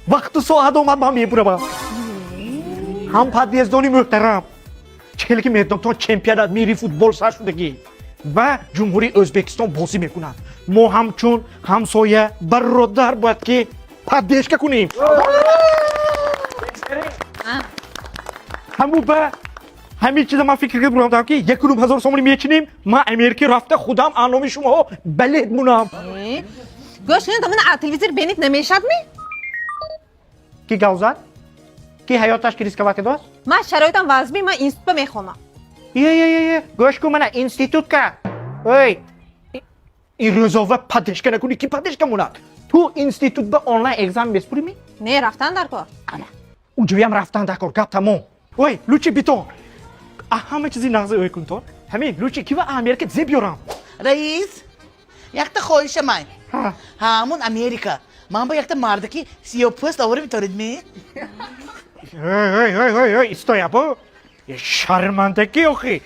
Вақту соат омад, ман мебуравам. Ҳам подъездони муҳтарам, чӣ хеле ки медонам, то чемпионат мири футбол сар шудагӣ ва Ҷумҳурии Ӯзбекистон бозӣ мекунад. Мо ҳамчун ҳамсоя, бародар бояд ки поддержка кунем. Ҳаму ба ҳамин чиза ман фикр кардам, ки 1500 сомонӣ мечинем, ман Америка рафта худам аз номи шумоҳо билет мунам. Гӯш кунед, амина телевизор бенит намешад ми? Ки гавзад, ки ҳаёташ ки рисковать кардааст? Ман шароитам вазбӣ, ман институтба мехонам. Е, е, е, гӯш кун, мана институтка. Ой, ин рӯзова поддержка накунӣ, ки поддержка монад? Ту институт ба онлайн экзамен меспурӣ ми? Не, рафтан дар кор. Ана унҷоям рафтан дар кор, гап тамом. Ой, лучи битон, а ҳама чизи нағзи ой кунтон. Ҳамин лучи ки ва Америка зе биёрам. Раис, якта хоҳиша май. Ҳа. Ҳамун Америка ман ба якта мардаки сиёпӯст овора метавонед ми? Ой, ой, ой, ой, ой, истоя бо шармандагӣ охи.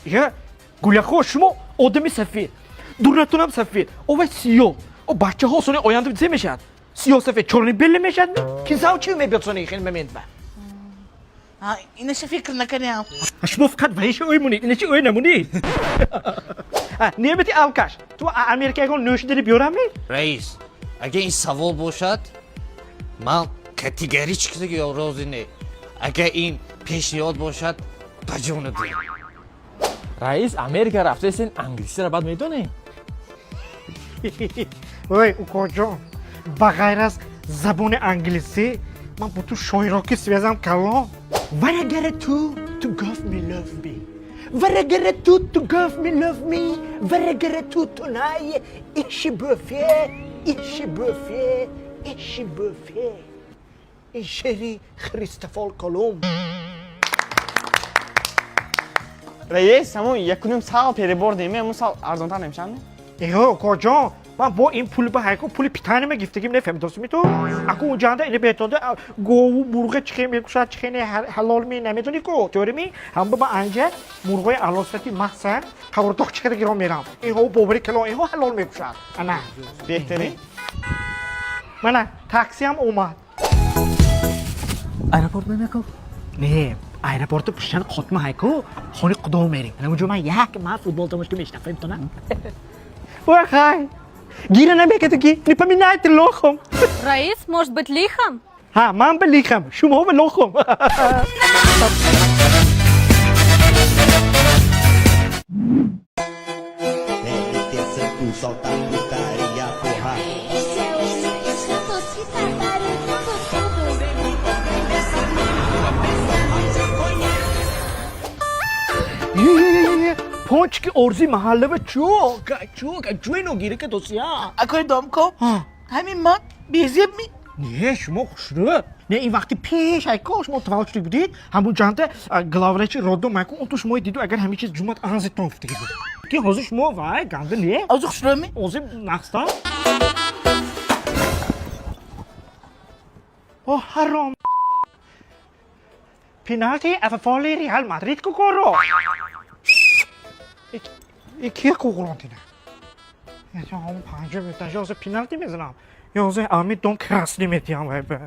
Я гулахо, шумо одами сафед, дурнатунам сафед, овай сиёҳ. О бачаҳо сони оянда зе мешавад? Сиёҳ, сафед, чёрный, белый мешавад? Ки зав чи мебиёд сони хел момент ба? Инаша фикр накардам. Шумо фақат ваиша ой монед, иначи ой намонед. Немети алкаш, ту Америка ягон нӯшидани биёрам ми? Раис, агар ин савол бошад, ман категорически розӣ не. Агар ин пешниҳод бошад, ба ҷону дил. Раис, Америка рафтаесен, англисиро баъд медонӣ? Ой, укоҷон, ба ғайр аз забони англисӣ ман бо ту шоироки связам калон. Варагара ту ту give me love me, варагара ту ту give me love me, варагара ту тунай иши бөфе, иши бөфе, иши бөфе. Ин шеъри Христофор Колумб. Раис, ҳамун якуним сал перебор деми, ҳамун сал арзонтар намешавад? Эҳо, укоҷон, ман бо ин пул ба ҳайко пули питанима гифтагим, нефаҳмидосими ту? Аку унҷанда ини бетонда гову мурға чихе мекушад, чихе не, ҳалол ми, намедони ку, тӯрими? Ҳамба ба анҷа мурғои аълосифати махсан қаврдоқ чихеда гирон мерам. Инҳо бовари калон, инҳо ҳалол мекушад. Ана. Беҳтарин. Мана таксиам омад. Аэропорт мемеков? Не, аэропорти пуштан қотма ҳайку, хони қудо мерем. Ана унҷо ман як ман футбол тамошо мешинам, фаҳмитона? Ой, хай. Гира намеката ки, не поминайте лохом. Раис, может быть, лихом? Ҳа, ман ба лихам, шумо ба лохом. Пончики орзуи маҳаллава чӯ чӯ ҷӯи ногира ка досия. Акои домко, ҳамин ман безеб ми? Не, шумо хушрӯ. Не, ин вақти пеш айко шумо таваллуд шуда будед, ҳамун ҷанда главврачи роддом айко он ту шумои диду, агар ҳамин чиз ҷумат анзитон гуфтаги буд. Ки ҳозир шумо вай ганда не? Озу хушрӯ ми? Озир нақстан. О ҳаром. Пеналти афафоли Реал Мадрид ку коро. И ки қуғронтина? Ҳамун панҷа метажа ҳозир пеналти мезанам. Ё ҳозир ами дом красный метиҳам вай ба.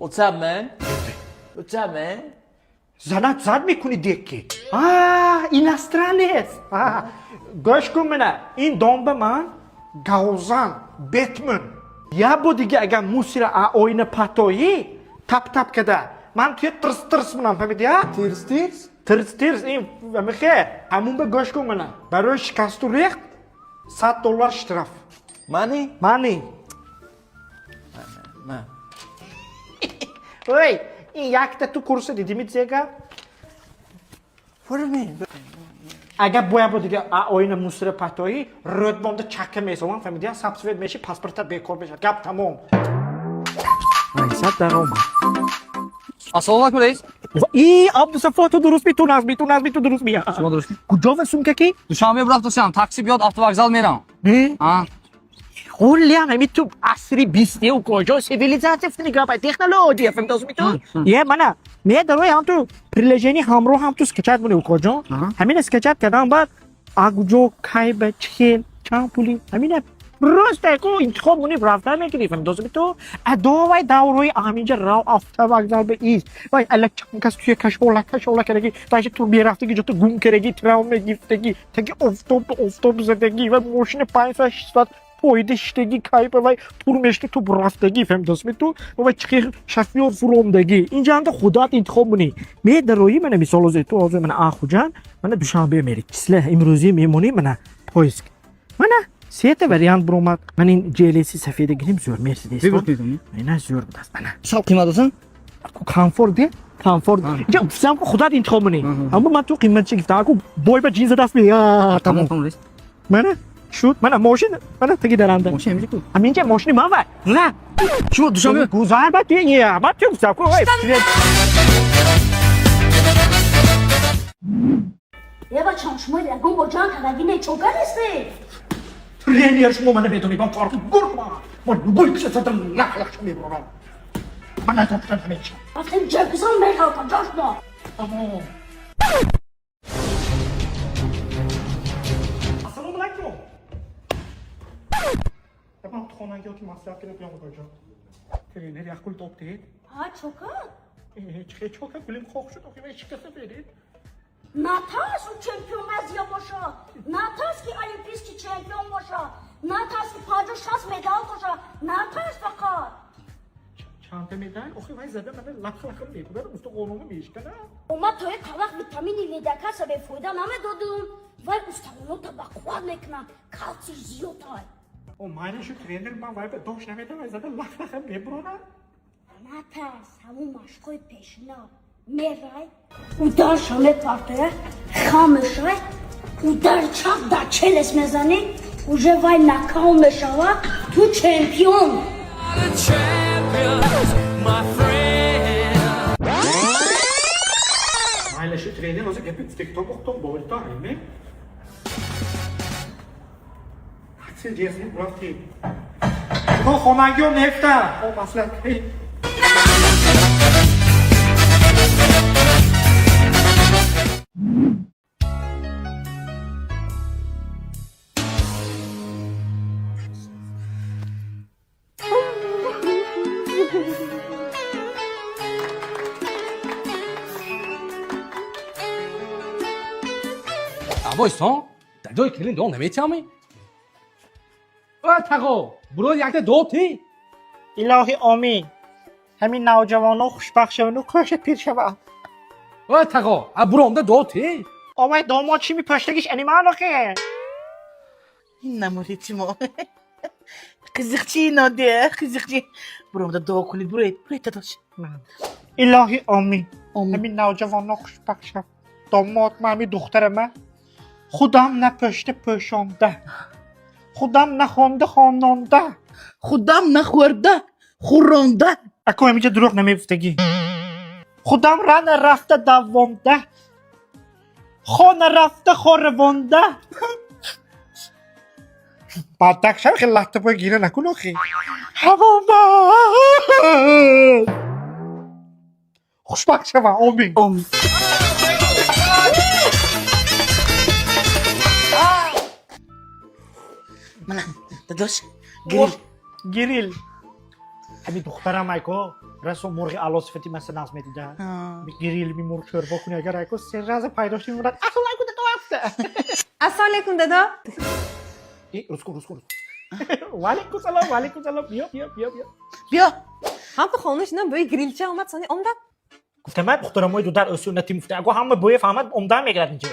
What's up, man? What's up, man? Занат зад мекунӣ декки. А, иностранец. Гӯш кун, мана ин дом ба ман галзан Бетман. Як бор дига агар мусира а оина патоӣ тап тап када, ман туя тирс тирс мунам, фаҳмидӣ, а? Тирс тирс? Тирс тирс ин мехе. Ҳамун ба гӯш кун, мана барои шикасту рехт $100 штраф. Мани? Мани. Ман. Ой, ин якта ту курса дидими зега? What do you mean? Агар бояд бо дига а оина мусира патоӣ, рӯдбонда чакка месолам, фаҳмидӣ? Сабсвет меши, паспортат бекор мешавад. Гап тамом. Раисат даромад. Ассалому алайкум, раис. И Абдусафо, ту дуруст ми, ту наз ми, ту наз ми, ту дуруст ми. Шумо дуруст. Куҷо ва сумка ки? Душанбе рафтасам, такси биёд, автовокзал мерам. Не? А? Хуллиам, ҳами ту асри бисту куҷо цивилизатсия фтини гапай, технология, фаҳмидост ми ту? Е, мана, медарои ҳам ту приложение ҳамроҳ ҳам ту скачать мунӣ, укоҷон. Ҳамина скачать кардан баъд а куҷо, кай, ба чӣ хел, чанд пули, ҳамина Просто ку интихоб мунӣ, рафта мекунӣ, фаҳмидосами ту? Адовай даврои ҳаминҷа рав, автовокзал ба ист. Вай ала чанд кас туя кашола кашола кардаги, даши ту мерафтаги, ҷото гум кардаги, травма гирифтаги, таги офтоб ба офтоб задаги, вай мошини 5 соат, 6 соат поида шиштаги, кайфа вай тур мешти, ту рафтаги, фаҳмидосами ту? Вай чихи шофёр фуромдаги. Инҷа ҳамда худат интихоб мунӣ. Медароӣ, мана мисол, ҳозир ту ҳозир мана Ахуҷанд, мана Душанбе мери. Числа имрӯзӣ мемонӣ, мана поиск. Мана сета вариант биромад. Ман ин ЖЛС сафеда гирим, зӯр Мерседес. Ина зӯр будааст. Мана. Сал қимат асан? Комфорт де? Комфорт. Инҷа гуфтам, ку худат интихоб мунӣ. Аммо ман ту қиматчи гуфтам. Аку бой ба ҷин задаст ми. Я, тамом. Тамом, раис. Мана шуд. Мана мошин, мана таги даранда. Мошин ҳаминҷа ку. Ҳаминҷа мошини ман вай. На. Шумо Душанбе Гузар ба ту, не, ба ту гуфтам ку. Вай. Е, бачам, шумо ягон бо ҷанг кардагӣ не, чока нестед? Тренер, шумо мана медонед, ман фарқи гург ман. Ман любой киса задам, лах лах мебурам. Ман натоптам ҳамеша. Рафтем, ҷагизон меғалта ҷошмо. Тамом. Ассалому алайкум. Ман хонагиҳо ки маслиҳат кардем, биём акоҷон. Тренер як гул доптед. Ҳа, чока. Чӣ чока, гулим хок шуд, охи вай шикаста беред. Натарс, ӯ чемпион Азия боша. Натарс, ки олимпийский чемпион боша. Натарс, ки 50-60 медал боша. Натарс фақат. Чанда медал? Охи вай зада мана лах лахам мекунад, устухономо мешканад. Омад то як вақт витамини ведакаса бефоида намедодум. Вай устухонота ба қувват мекунад, калсий зиёд ай. О, майли шу, тренер, ман вай ба дош намедам, вай зада лах лахам мебуронад. Натарс, ҳамун машқҳои пешина мерай, ударша мепартоя, хам мешавай, удар чап дар челюсть мезанӣ, уже вай нокаут мешава, ту чемпион. Champions, my friend. Майли шу, тренер, ҳозир гапи гуфтагитон бохтон боварита ҳайме? Ҳатси ҷесни бурафти. Шумо хонагиҳо нефта. О, маслиҳат кунед. Абойсон, дадои келин дуо наметиҳами? О, тағо, буро, якта дуо ти. Илоҳи омин. Ҳамин навҷавонҳо хушбахт шаванду кӯша пир шаванд. О, тағо, а буромда дуо ти. Овай, домод чӣ мепаштагиш анималохе? Ин намурити мо. Қизиқчи Нодия, қизиқчи. Буромда дуо кунед, буроед, буроед, дадош. Илоҳи омин. Омин. Ҳамин навҷавонҳо хушбахт шав. Домод, ман ҳамин духтарама худам напӯшта пӯшонда. Худам нахонда хононда. Худам нахӯрда, хӯронда. Ако ҳаминҷа дурӯғ намегуфтагӣ. Худам рана рафта давонда. Хона рафта хоравонда. Бадак шав, хеле латтапои гира накун охи. Ҳавома. Хушбахт шава, омин. Омин. Мана, дадош, грил. Грил. Ҳамин духтарам айко расо мурғи аъло сифати маса нағз медида. Грил ми мурғ шӯрбо куни, агар айко се раза пайдо шуди, мемонад. Ассалому алайкум, дадо, афта. Ассалому алайкум, дадо. И, рус кун, рус кун, рус кун. Ваалайкум салом, ваалайкум салом. Биё, биё, биё, биё. Биё. Ҳам ту хонаш на бӯи грилча омад, сони омдам. Гуфтам, ман духтарамои дудар суннати муфта. Аго ҳама бӯя фаҳмад, омдан мегирад инҷа.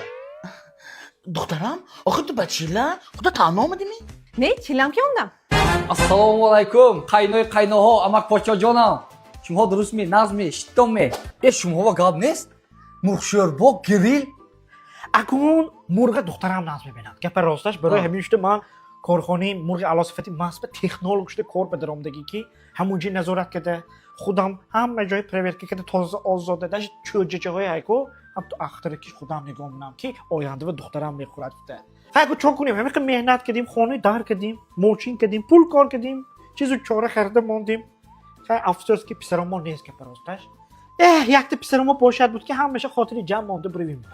Духтарам, охир ту ба чила? Худо танҳо омадими? Не, чилам ки омдам. Ассалому алайкум, қайнои қайноҳо, амак почоҷонам. Шумоҳо дурустми, нағзми, шиттонме? Э, шумоҳо гап нест? Мурғшӯрбо, грил? Акун мурға духтарам нағз мебинад. Гапа росташ, барои ҳамин шуда ман корхонаи мурғи аълосифати масба технолог шуда кор ба даромадагӣ, ки ҳамунҷи назорат карда, худам ҳама ҷои проверка карда, тоза озода, даже чӯҷачаҳои ҳайко ҳам ту ахтараки худам нигоҳ менам, ки оянда ба духтарам мехӯрад гуфта. Хайко чо кунем, ҳамин меҳнат кардем, хонаи дар кардем, мошин кардем, пул кор кардем, чизу чора харида мондем. Хай, афсӯс, ки писаромо нест, гапа росташ. Эҳ, якта писаромо бошад буд, ки ҳамаша хотири ҷамъ монда буривем.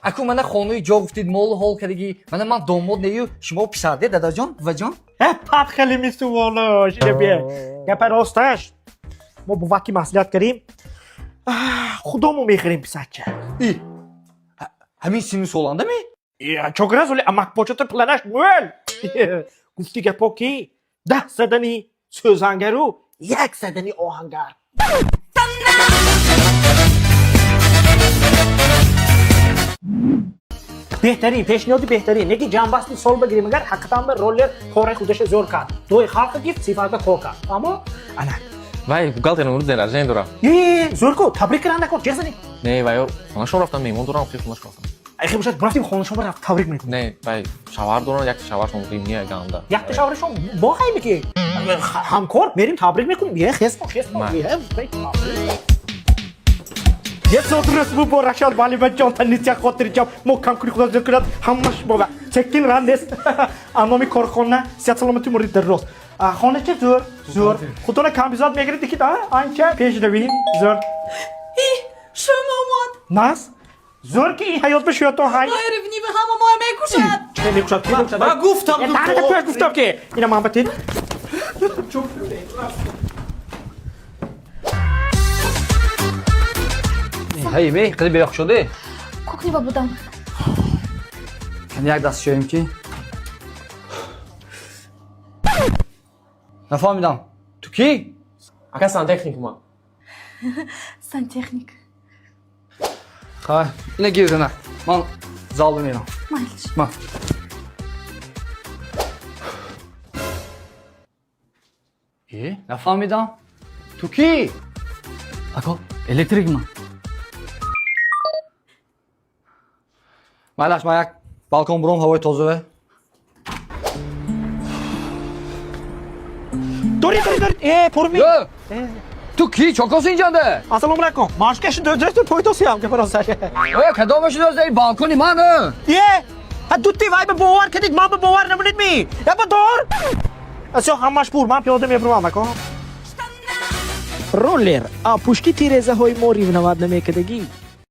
Аку мана хонаи ҷо гуфтид, молу ҳол кардагӣ. Мана ман домод нею, шумо писарде, дадаҷон, буваҷон. Э, пат хеле мисуволош. Бе. Гапа росташ. Мо буваки маслиҳат кардем. Худомо мехӯрем писарча. И ҳамин синну соланда ми? Чокра соли амакпочата планаш мӯл. Гуфти гапо ки 10 задани сӯзангару як задани оҳангар. Беҳтарин пешниҳоди, беҳтарин неки ҷамъбасти сол бигирем, агар ҳақиқатан ба роллер кораи худаша зӯр кард, дои халқа гифт, сифатба кор кард, аммо ана. Вай, бухгалтер имрӯз день рождения дорам. Е, зӯр ку, табрик кардан накун, чех занӣ. Не, вай хонашон рафтам, меҳмон дорам, хел хонашон рафтам. Айхе бошад, рафтим хонашон, рафт табрик мекунем. Не, вай шавҳар дорам, якта шавҳаршон римния ганда. Якта шавҳарашон бо хайме ки ҳамкор мерим, табрик мекунем. Е, хест хест. Е, зодрӯз муборак шад, валибаҷон, таниция хотирҷам, мо камкуни худо зиёд кунад, ҳамаш бова чекин ранд нест. Аноми корхона сиҳат саломати мурид дарроз. Хонача зӯр, зӯр, худона камбизот мегирид ки анча пешравӣ зӯр. Шум омад. Нас зӯр ки ин ҳаёт ба шӯятон ҳай. Ғайри ниви ҳама моя мекушад. Че мекушад? Ки мекушад? Ман гуфтам. Э, гуфтам ки ина ман батид. Ҳай ме, қиди беёқ шуде? Кухня будам. Кани як даст шоем ки. Нафаҳмидам. Ту кӣ? Ака, сантехник ман. Сантехник. Хай, ина гир зана. Ман зал бимерам. Майлиш. Ма. Е, нафаҳмидам. Ту кӣ? Ако, электрик ман. Майлаш, ман як балкон буром, ҳавои тоза. Дори, дори, дори, э, пурми. Э! Ту кӣ? Чокоси инҷанда? Ассалому алайкум. Машка ши дӯзда пойдосиям, гапа росташ. Э, кадома шудоз ин балкони ман? Е, ҳа дути вай ба бовар кардид, ман ба бовар намунед ми? Я ба дор. Асё, ҳамаш пур, ман пиёда мебурам, ако. Роллер, а пушти тирезаҳои мо ривнавад намекардагӣ.